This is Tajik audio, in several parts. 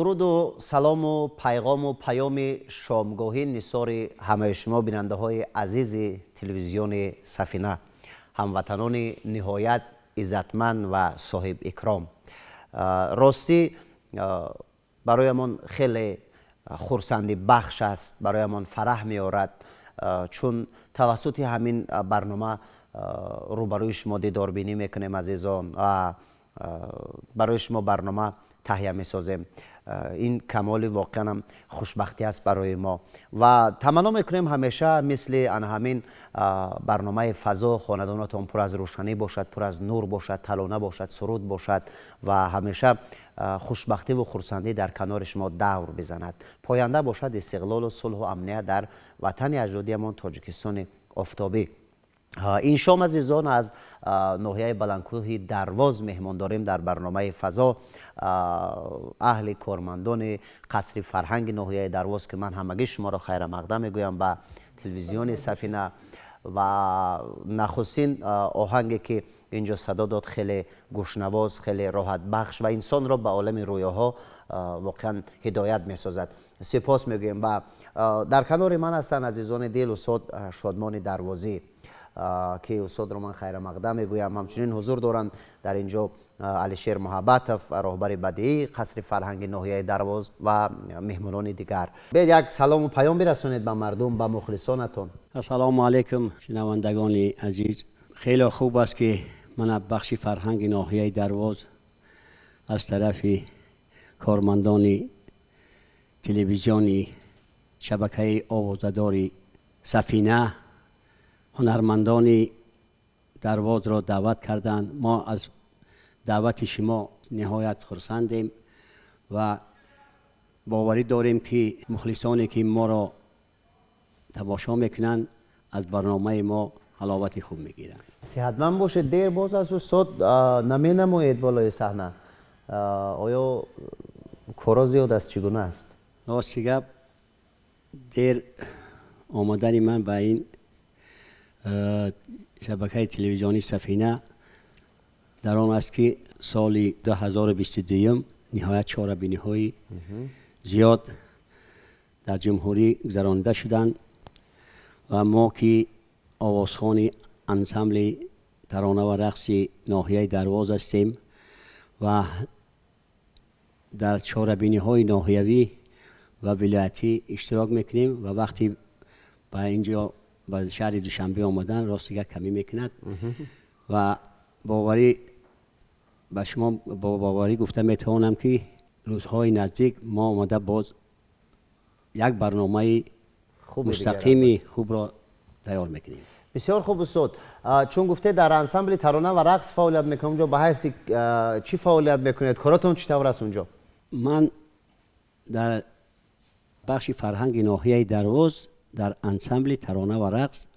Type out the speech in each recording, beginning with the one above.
Дуруду салому пайғому паёми шомгоҳӣ нисори ҳамаи шумо бинандаҳои азизи телевизиони Сафина, ҳамватанони ниҳоят иззатманд ва соҳиб икром. Ростӣ бароямон хеле хурсандибахш аст, бароямон фараҳ меорад, чун тавассути ҳамин барнома рӯбарӯи шумо дидорбинӣ мекунем азизон ва барои шумо барнома таҳия месозем. Ин камоли воқеанам хушбахтӣ аст барои мо ва таманно мекунем ҳамеша мисли ана ҳамин барномаи фазо хонадонатон пур аз рӯшанӣ бошад, пур аз нур бошад, талона бошад, суруд бошад ва ҳамеша хушбахтиву хурсандӣ дар канори шумо давр бизанад. Поянда бошад истиқлолу сулҳу амният дар ватани аҷдодиямон Тоҷикистони офтобӣ. Ин шом азизон аз ноҳияи Баландкӯҳи Дарвоз меҳмон дорем дар барномаи фазо аҳли кормандони қасри фарҳанги ноҳияи Дарвоз, ки ман ҳамагӣ шуморо хайрамақдам мегӯям ба телевизиони Сафина. Ва нахустин оҳанге ки инҷо садо дод, хеле гӯшнавоз, хеле роҳатбахш ва инсонро ба олами рӯёҳо воқеан ҳидоят месозад. Сипос мегӯем ва дар канори ман ҳастанд, азизони дил, устод Шодмони Дарвозӣ, ки устодро ман хайрамақдам мегӯям. Ҳамчунин ҳузур доранд дар инҷо Алишер Муҳаббатов, роҳбари бадиии қасри фарҳанги ноҳияи Дарвоз ва меҳмонони дигар. Биёед, як салому паём бирасонед ба мардум, ба мухлисонатон. Ассалому алайкум, шунавандагони азиз. Хеле хуб аст, ки мана бахши фарҳанги ноҳияи Дарвоз аз тарафи кормандони телевизиони шабакаи овозадори Сафина ҳунармандони Дарвозро даъват карданд. Мо аз даъвати шумо ниҳоят хурсандем ва боварӣ дорем, ки мухлисоне, ки моро тамошо мекунанд, аз барномаи мо ҳаловати хуб мегиранд. Сиҳатманд бошед. Дер боз аз устод наменамоед болои саҳна. Оё коро зиёд аст, чӣ гуна аст? Рости гап, дер омадани ман ба ин шабакаи телевизионии Сафина дар он аст, ки соли 2022 ниҳоят чорабиниҳои зиёд дар ҷумҳурӣ гузаронида шуданд ва мо, ки овозхони ансамбли тарона ва рақси ноҳияи Дарвоз ҳастем ва дар чорабиниҳои ноҳиявӣ ва вилоятӣ иштирок мекунем, ва вақте ба инҷо, ба шаҳри Душанбе омадан, рости гап, камӣ мекунад. Ва боварӣ ба шумо, бо боварӣ гуфта метавонам, ки рӯзҳои наздик мо омада боз як барномаи мустақими хубро тайёр мекунем. Бисёр хуб, устод. Чун гуфте, дар ансамбли тарона ва рақс фаъолият мекунем, унҷо ба ҳайси чӣ фаъолият мекунед? Коротон чӣ тавр аст унҷо? Ман дар бахши фарҳанги ноҳияи Дарвоз дар ансамбли тарона ва рақс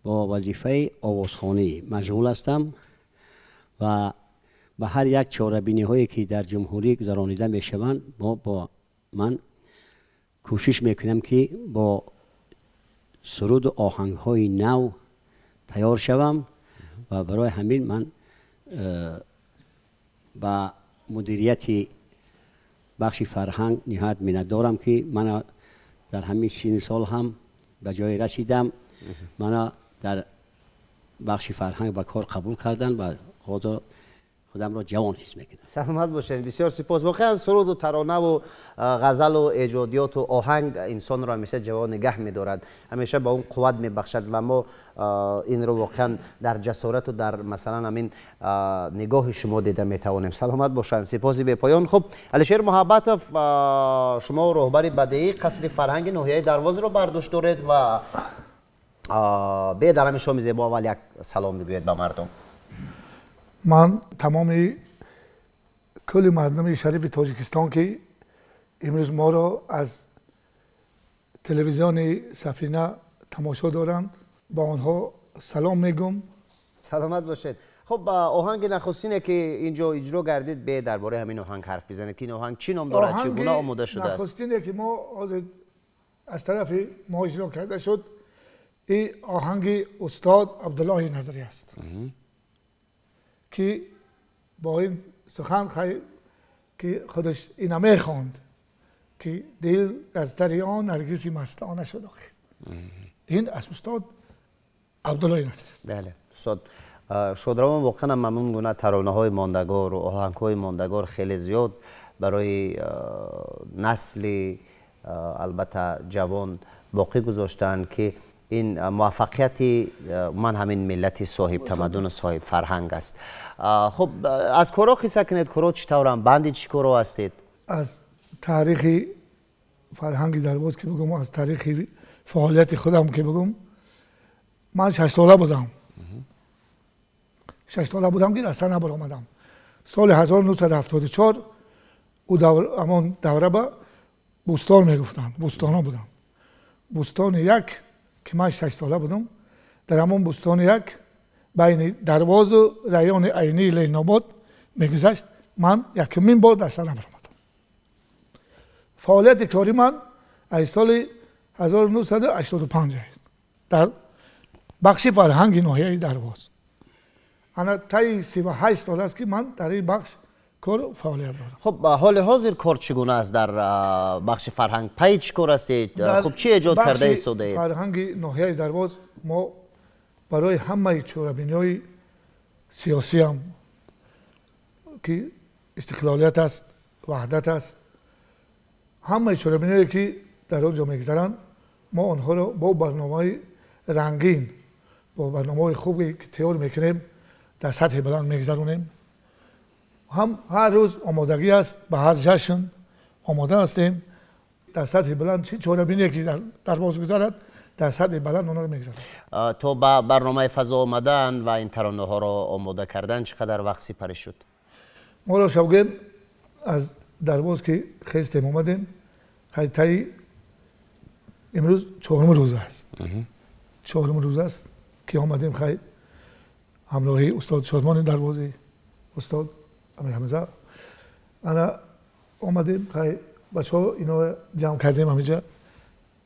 бо вазифаи овозхонӣ машғул ҳастам ва ба ҳар як чорабиниҳое, ки дар ҷумҳурӣ гузаронида мешаванд, мо бо ман кӯшиш мекунам, ки бо суруду оҳангҳои нав тайёр шавам. Ва барои ҳамин ман ба мудирияти бахши фарҳанг ниҳоят миннатдорам, ки мана дар ҳамин синни сол ҳам ба ҷое расидам, мана дар бахши фарҳанг ба кор қабул карданд ва ҳозир худамро ҷавон ҳис мекунам. Саломат бошед, бисёр сипос. Воқеан, суруду таронаву ғазалу эҷодиёту оҳанг инсонро ҳамеша ҷавон нигаҳ медорад, ҳамеша ба он қувват мебахшад ва мо инро воқеан дар ҷасорату дар, масалан, ҳамин нигоҳи шумо дида метавонем. Саломат бошанд, сипоси бепоён. Хуб, Алишер Муҳаббатов, шумо роҳбари бадеии қасри фарҳанги ноҳияи Дарвозро бар дӯш доред ва бе дар ҳамин шоми зебо аввал як салом бигӯед ба мардум. Ман тамоми кулли мардуми шарифи Тоҷикистон, ки имрӯз моро аз телевизиони Сафина тамошо доранд, ба онҳо салом мегӯм. Саломат бошед. Хуб, оҳанги нахустине, ки инҷо иҷро гардид, бе дар бораи ҳамин оҳанг ҳарф бизанед, ки ин оҳанг чӣ ном дорад, чӣ гуна омода шудааст? Нахустине, ки мо ҳозир аз тарафи мо иҷро карда шуд, ин оҳанги устод Абдуллоҳи Назарӣ аст, ки бо ин сухан, ки худаш ина мехонд, ки дил дар сари он наргиси мастона шуд охир. Ин аз устод Абдуллоҳи Назарӣ аст. Бале, устод Шодравон воқеан ҳам гуна таронаҳои мондагор ва оҳангҳои мондагор хеле зиёд барои насли, албатта, ҷавон боқӣ гузоштаанд, ки ин муваффақияти ман ҳамин миллати соҳибтамаддуну соҳибфарҳанг аст. Хуб, аз коро қисса кунед. Коро чӣ тавранд, банди чӣ коро ҳастед? Аз таърихи фарҳанги Дарвоз ки бигӯм, аз таърихи фаъолияти худам ки бигӯм, ман 6 сола будам, 6 сола будам, ки аз саҳна баромадам соли 1974. Ҳамон давра ба бӯстон мегуфтанд, бӯстонҳо будам. Бӯстони як, ки ман 6 сола будам, дар ҳамон бӯстони як байни Дарвозу райони Айнии Ленинобод мегузашт, ман якумин бор дар саҳна баромадам. Фаъолияти кори ман аз соли 1985 аст дар бахши фарҳанги ноҳияи Дарвоз. ана таи 38 сол аст ки ман дар ин бахш кор фаъолият дорам. Хуб, ҳоли ҳозир кор чӣ гуна аст дар бахши фарҳанг? Пай чӣ кор ҳастед? Хуб, чӣ эҷод карда истодаед? Фарҳанги ноҳияи Дарвоз мо барои ҳамаи чорабиниҳои сиёсиам ки истиқлолият аст, ваҳдат аст, ҳамаи чорабиниҳое ки дар он ҷо мегузаранд, мо онҳоро бо барномаи рангин, бо барномаҳои хубе ки тайёр мекунем, дар сатҳи баланд мегузаронем. Ҳам ҳар рӯз омодагӣ аст, ба ҳар ҷашн омода ҳастем. Дар сатҳи баланд чӣ чорабиние ки дар Дарвоз гузарад, дар сатҳи баланд онҳоро мегузарад. То ба барномаи фазо омадан ва ин таронаҳоро омода кардан чӣ қадар вақт сипарӣ шуд? Моро шавгем аз Дарвоз ки хестем омадем, таи имрӯз чорум рӯз аст. Чорум рӯз аст ки омадем, хай ҳамроҳи устод Шодмони Дарвозӣ, устод Амирҳамза ана омадем, хай бачаҳо ино ҷамъ кардем ҳамиҷа,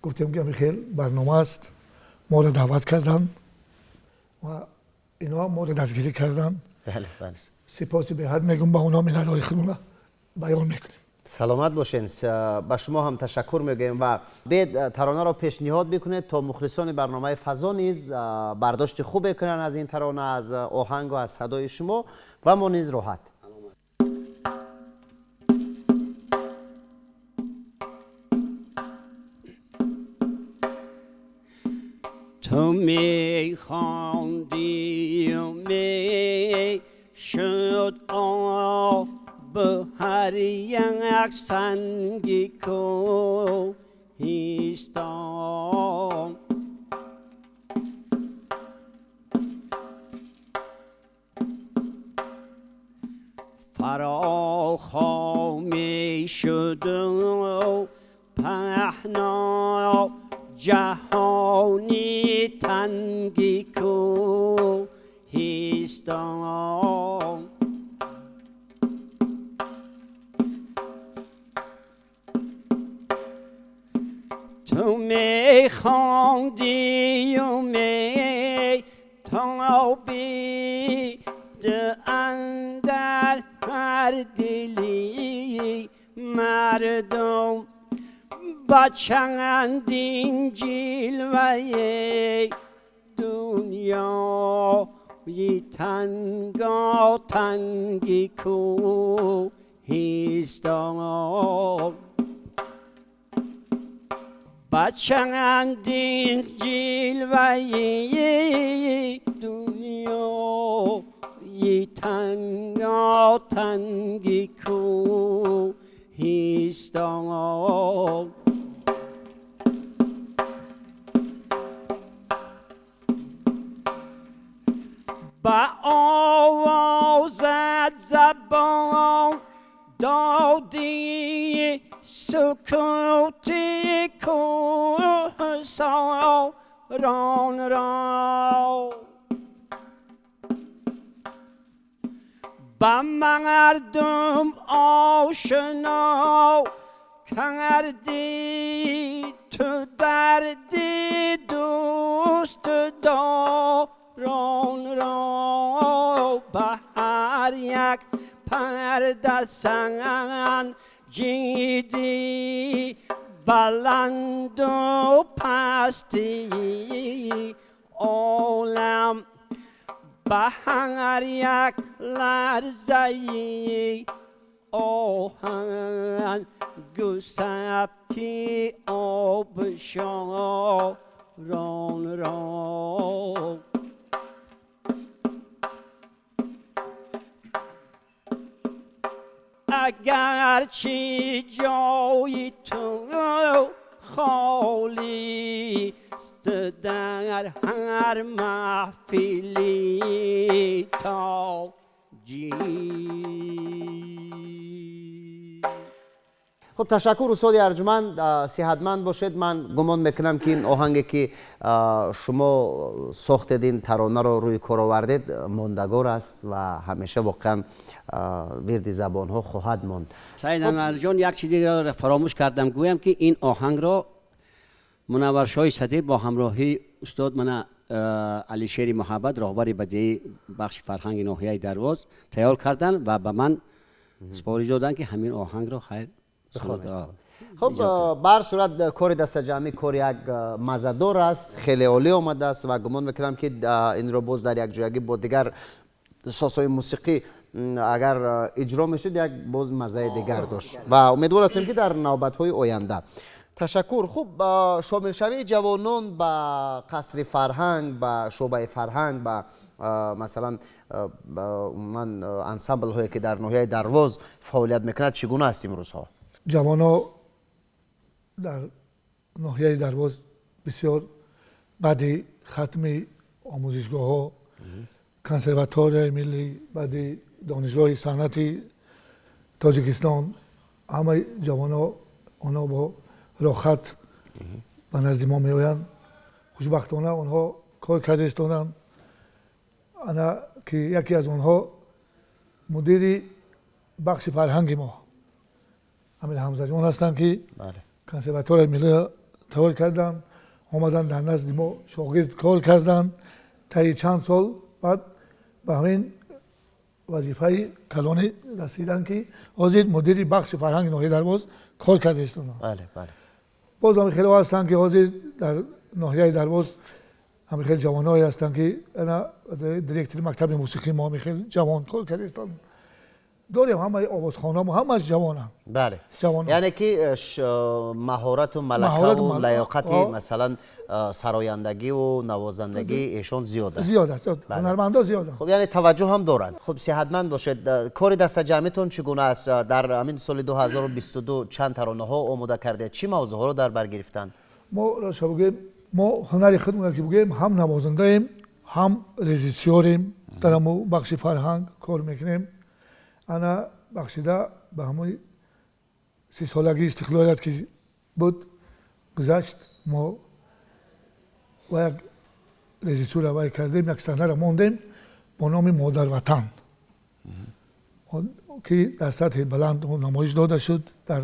гуфтем ки ҳамин хел барнома аст, моро даъват карданд ва ино моро дастгирӣ карданд. Сипоси беҳад мегӯм ба онҳо, миннатдории худмонро баён мекунем. Саломат бошед. Ба шумо ҳам ташаккур мегӯем ва бед таронаро пешниҳод мекунед то мухлисони барномаи фазо низ бардошти хубе кунанд аз ин тарона, аз оҳангу аз садои шумо ва мо низ роҳат. Ту мехондӣ мешуд об ҳар як санги кӯҳистон, фароха мешуд паҳно ҷаҳони танги кӯҳистон. Ту мехондӣ метобид андар ҳар дили мардум ба чандин ҷилваи дунёи танготанги кӯҳистон, ба чандин ҷилваи дунёи танготанги кӯҳистон. Ба овозат забон додӣ сукути кӯҳсорон ро, ба мардум ошно кардӣ ту дарди дӯстдорон ро, ба ҳар як парда санҷидӣ баланду пастии олам, ба ҳар як ларзаи оҳан гусабки обшорон ро. Агарчи ҷои ту холист дар ҳар маҳфили тоҷик. Хуб, ташаккур устоди арҷманд, сиҳатманд бошед. Ман гумон мекунам ки ин оҳанге ки шумо сохтед, ин таронаро рӯи кор овардед, мондагор аст ва ҳамеша воқеан вирди забонҳо хоҳад монд. Саид Анварҷон, як чизеро фаромӯш кардам гӯям ки ин оҳангро Мунавваршоҳи Садир бо ҳамроҳии устод мана Алишери Муҳаббат, роҳбари бадеии бахши фарҳанги ноҳияи Дарвоз, тайёр карданд ва ба ман супориш доданд, ки ҳамин оҳангро хайр хуб, ба ҳар сурат кори дастаҷамъӣ кори як маззадор аст, хеле олӣ омадааст ва гумон мекунам, ки инро боз дар якҷоягӣ бо дигар созҳои мусиқӣ агар иҷро мешуд, як боз маззаи дигар дошт ва умедвор ҳастем, ки дар навбатҳои оянда. Ташаккур. Хуб, шомилшавии ҷавонон ба қасри фарҳанг, ба шӯъбаи фарҳанг, ба масалан умуман ансамблҳое, ки дар ноҳияи Дарвоз фаъолият мекунад, чӣ гуна аст имрӯзҳо? Ҷавонҳо дар ноҳияи Дарвоз бисёр баъди хатми омӯзишгоҳҳо, консерваторияи миллӣ, баъди донишгоҳи санъати Тоҷикистон, ҳамаи ҷавонҳо онҳо бо роҳат ба назди мо меоянд. Хушбахтона онҳо кор карда истоданд. Ана ки яке аз онҳо мудири бахши фарҳанги мо Амир Ҳамзаҷон ҳастанд, ки консерваторияи миллиро тайёр карданд, омаданд дар назди мо шогирд кор карданд. Таи чанд сол баъд ба ҳамин вазифаи калонӣ расиданд, ки ҳозир мудири бахши фарҳанги ноҳияи Дарвоз кор карда истоданд. Боз ҳам хеле ҳастанд, ки ҳозир дар ноҳияи Дарвоз ҳам хеле ҷавонҳое ҳастанд, ки ана директори мактаби мусиқии мо ҳам хеле ҷавон кор карда истоданд. Дорем ҳамаи овозхонамо ҳамаш ҷавонанд. Бале, яъне ки маҳорату малакаву лаёқати масалан сарояндагиву навозандагии эшон зиёд аст. Зиёд аст, ҳунармандо зиёданд. Хуб, яъне таваҷҷӯҳ ҳам доранд. Хуб, сиҳатманд бошед. Кори дастаҷамъитон чӣ гуна аст? Дар ҳамин соли 2022 чанд таронаҳо омода кардед? Чӣ мавзӯъҳоро дар бар гирифтанд? Мо роша бигӯем, мо ҳунари худмон ки бигӯем, ҳам навозандаем, ҳам режиссёрем, дар ҳамо бахши фарҳанг кор мекунем. Ана бахшида ба ҳамои 30-солагии истиқлолият ки буд гузашт, мо ва як режиссура вай кардем, як саҳнаро мондем бо номи Модарватан, ки дар сатҳи баланд намоиш дода шуд дар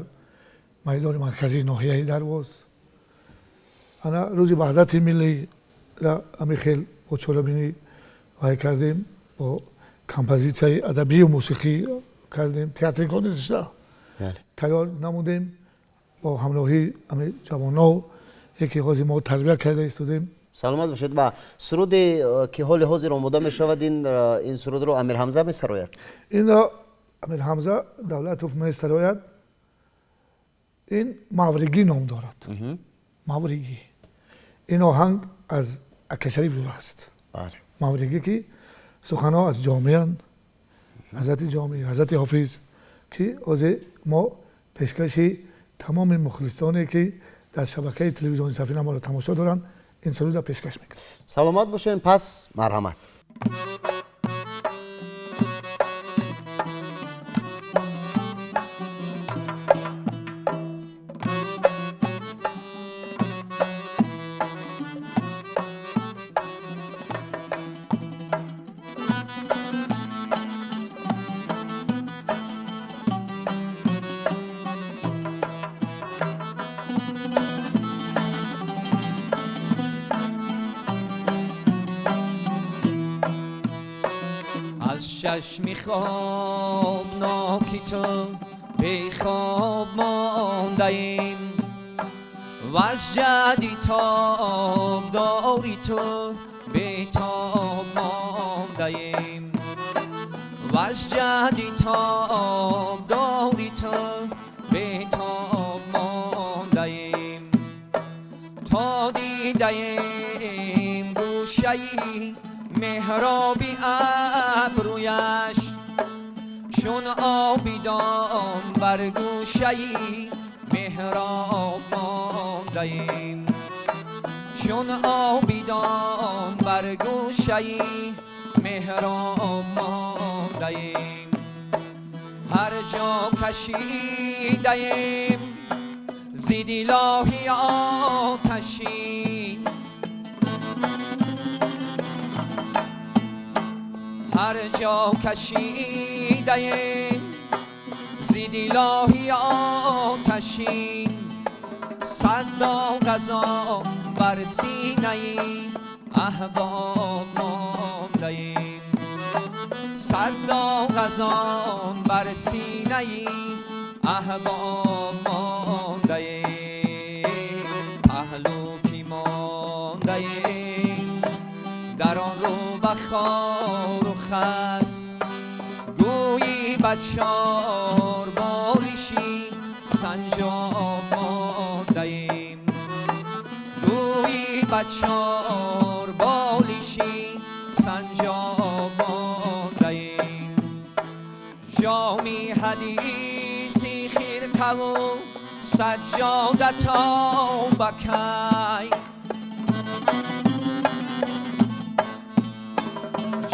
майдони марказии ноҳияи Дарвоз. Ана рӯзи ваҳдати миллиро ҳамин хел бо чорабинӣ вай кардем, бо композитсияи адабию мусиқӣ кардем, театри консертшда тайёр намудем бо ҳамроҳии ҳамин ҷавонҳо, яке ҳозир мо тарбия карда истодем. Саломат бошед. Ва суруде ки ҳоли ҳозир омода мешавад, ин сурудро Амир Ҳамза месарояд? Инро Амир Ҳамза Давлатов месарояд. Ин Мавригӣ ном дорад. Мавригӣ. Ин оҳанг аз Акашариф ҷудо аст. Мавригӣ ки суханҳо аз ҷомеанд, ҳазрати ҷомӣ, ҳазрати ҳофиз, ки ҳозир мо пешкаши тамоми мухлисоне, ки дар шабакаи телевизиони Сафина моро тамошо доранд, ин сурудро пешкаш мекунем. Саломат бошем, пас марҳамат. چشمی خوابناکی تو بی خواب مانده ایم و از جدی تاب داری تو بی تاب مانده ایم و از جدی تاب داری تو بی تاب مانده ایم تا دیده ایم گوشه‌ای محرابی ابرویش چون آبیدان بر گوشه‌ای محراب مانده ایم چون آبیدان بر گوشه‌ای محراب مانده ایم هر جا کشیده ایم زید الهی آتشین هر جا کشیده ایم زید الهی آتشین صد داغ از آن بر سینه احباب مانده ایم. صد داغ از آن بر سینه احباب مانده ایم، پهلو کی مانده ایم در آن رو بخار و خس، گویی بچار بالشی سنجاب مانده ایم، گویی بچار بالشی سنجاب مانده ایم. جامی حدیثی خرقه و سجاده تا بکی،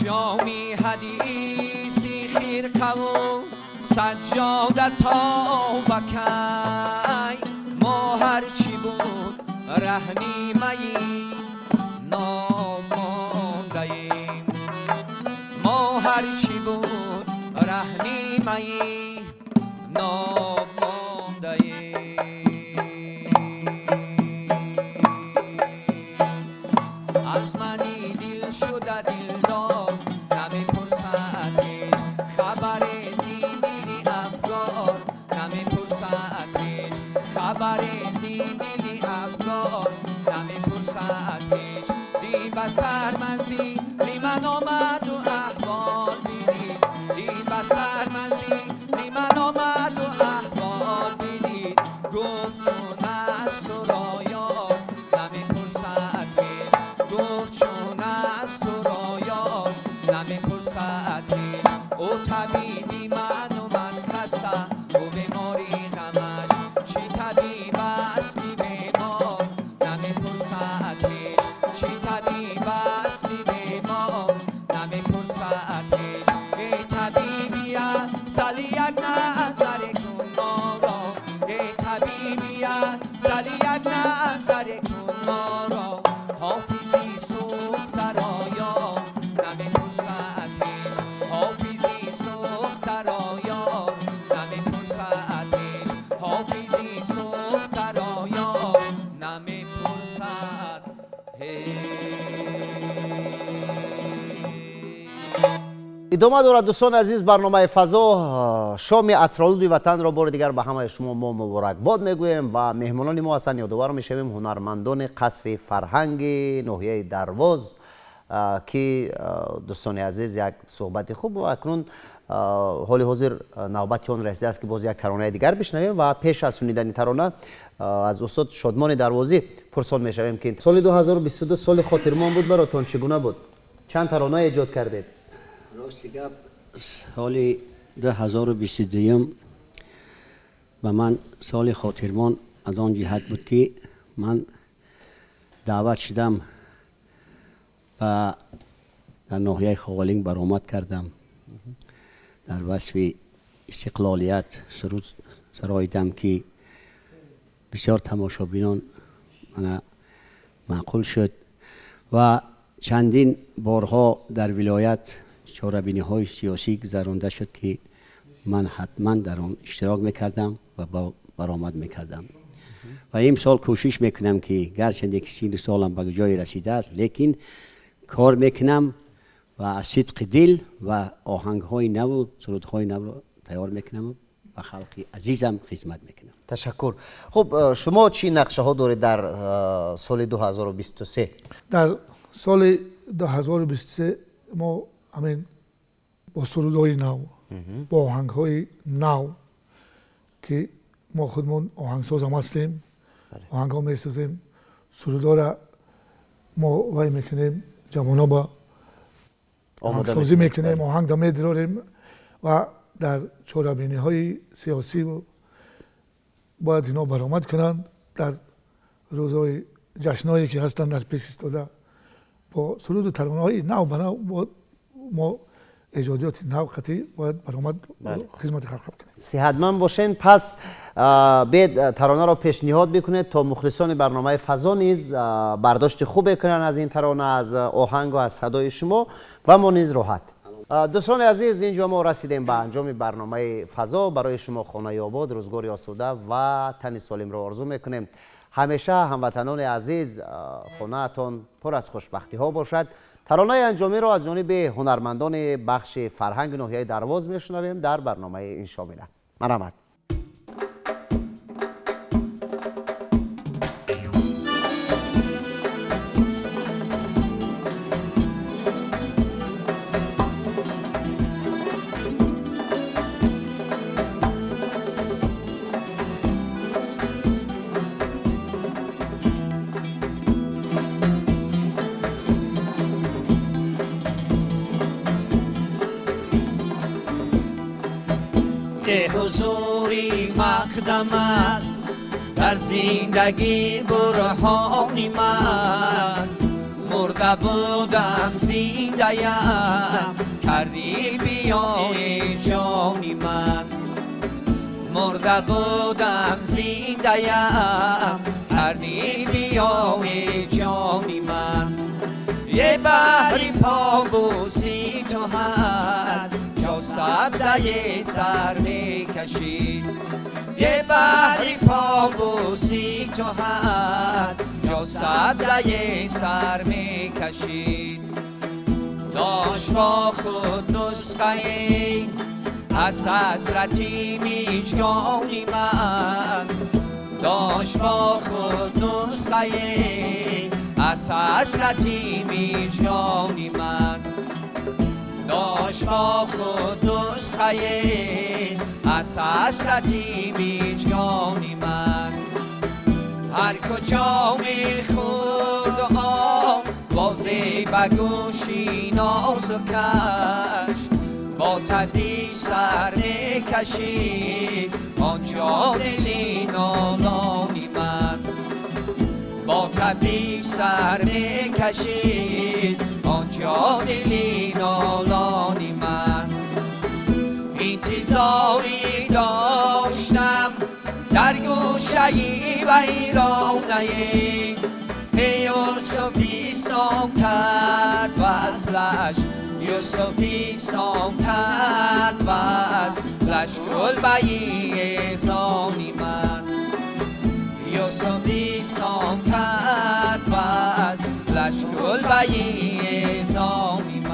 جامی حدیثی خرقه و سجاده تا بکی، ما هرچی بود ره نیمه نامانده ایم، ما هرچی بود ره نیمه نامانده ایم. از منی دل شده دلدار نمیپرسد هیچ خبر زین دل افگار، نمیپرسد هیچ خبر زین دل افگار، نمیپرسد هیچ. دی به سر منزلی من آمد و احوال بدید، دی به سر منزلی من آمد و احوال بدید، گفت چون از تو را یار نمیپرسد هیچ، گفت چون از تو را یار نمیپرسد هیچ. او طبیبی من و من خسته، او بیماری غمش چی طبیب است که بیمار نمیپرسد هیچ، چی طبیب است که بیمار نمیپرسد هیچ. ای طبیبی زلی یک نظر کن ما را، ای طبیبی زلی یک نظر کن ما را، حافظی سوخته را یار نمیپرسد هیچ، حافظی سوخته را یار نمیپرسد هیچ، حافظی سوخته را یار نمیپرسد هیچ. идома дорад дӯстони азиз барномаи фазо. Шоми атролуди ватанро бори дигар ба ҳамаи шумо мо муборакбод мегӯем ва меҳмонони мо ҳастанд. Ёдовар мешавем ҳунармандони қасри фарҳанги ноҳияи Дарвоз, ки дӯстони азиз як суҳбати хуб ва акнун ҳоли ҳозир навбати он расидааст ки боз як таронаи дигар бишнавем ва пеш аз шунидани тарона аз устод Шодмони Дарвозӣ пурсон мешавем ки соли 2022 соли хотирмон буд баротон, чӣ гуна буд? Чанд тарона эҷод кардед? Рости гап, соли 2022 ба ман соли хотирмон аз он ҷиҳат буд ки ман даъват шудам ба дар ноҳияи Ховалинг баромад кардам, дар васфи истиқлолият суруд сароидам ки бисёр тамошобинон мана маъқул шуд ва чандин борҳо дар вилоят чорабиниҳои сиёсӣ гузаронда шуд ки ман ҳатман дар он иштирок мекардам ва баромад мекардам. Ва имсол кӯшиш мекунам ки гарчанде ки 30 солам ба ҷое расидааст, лекин кор мекунам ва аз сидқи дил ва оҳангҳои наву сурудҳои навро тайёр мекунам ба халқи азизам хизмат мекунам. Ташаккур. Хуб, шумо чӣ нақшаҳо доред дар соли 2023? Дар соли 2023 мо ҳамин бо сурудҳои нав, бо оҳангҳои нав ки мо худмон оҳангсозам ҳастем, оҳангҳо месозем, сурудҳоро мо вай мекунем, ҷавонҳо ба оҳангсозӣ мекунем, оҳангда медирорем ва дар чорабиниҳои сиёсӣ бояд ино баромад кунанд. Дар рӯзҳои ҷашнҳое ки ҳастанд дар пеш истода бо суруду таронаҳои нав ба нав мо эҷодиёти нав қатъӣ бояд баромад хизмати халқ кунем. Сиҳатманд бошен. Пас бед таронаро пешниҳод бикунед то мухлисони барномаи фазо низ бардошти хубе кунанд аз ин тарона, аз оҳангу аз садои шумо ва мо низ роҳат. Дӯстони азиз, инҷо мо расидем ба анҷоми барномаи фазо. Барои шумо хонаи обод, рӯзгори осуда ва тани солимро орзу мекунем. Ҳамеша ҳамватанони азиз, хонаатон пур аз хушбахтиҳо бошад. Таронаи анҷомиро аз ҷониби ҳунармандони бахши фарҳанги ноҳияи Дарвоз мешунавем дар барномаи ин шомила. Марҳамат. Ҳузури мақдамат дар зиндагӣ бурҳони ман, мурда будам зиндаям кардӣ биёи ҷони ман, мурда будам зиндаям кардӣ биёи ҷони ман. Е баҳри побӯсӣ ту ҳар ҷо сабзаи сар мекашид, یه بحری پابوسی تو هر جا سبزه سر میکشید. داشت با خود نسخه از حسرتی میجگانی من، داشت با خود نسخه از حسرتی میجگانی من، داشت با خود نسخه از حسرتی میجگانی من. هر کجا میخورد آب بازی به گوشی ناز و کش، با تدی سر میکشید آنجا دلی نالانی من، با تدی سر میکشید آنجا دلی نالانی من. انتظاری داشتم در گوشه‌ای ویرانه، یوسفی سام کرد وصلش، یوسفی سام کرد وصلش کلبه‌ای احسانی من، یوسفی سام کرد وصلش کلبه‌ای احسانی من.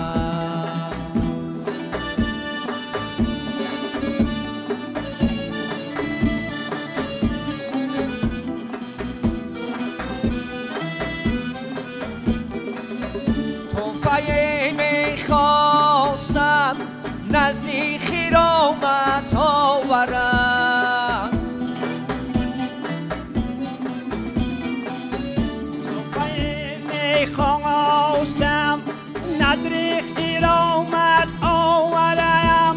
میخواستم نزدیک خیرامت آورم، میخواستم نزدیک خیرامت آورم،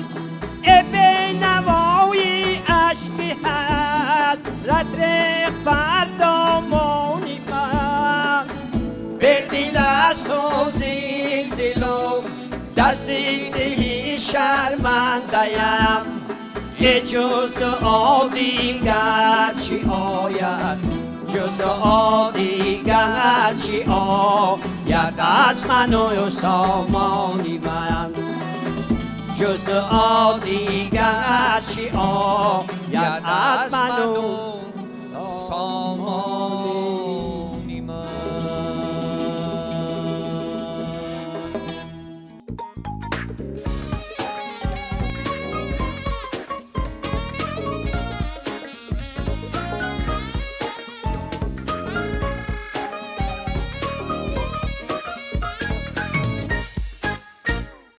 ای بینوایی اشکی هست رتریق بر دامانی من. به دل سوزی دلم دستی دهی شرمنده‌ام، یه جز دیگر چی آید، جز دیگر چی آید از من و سامانی من، جز دیگر چی آید از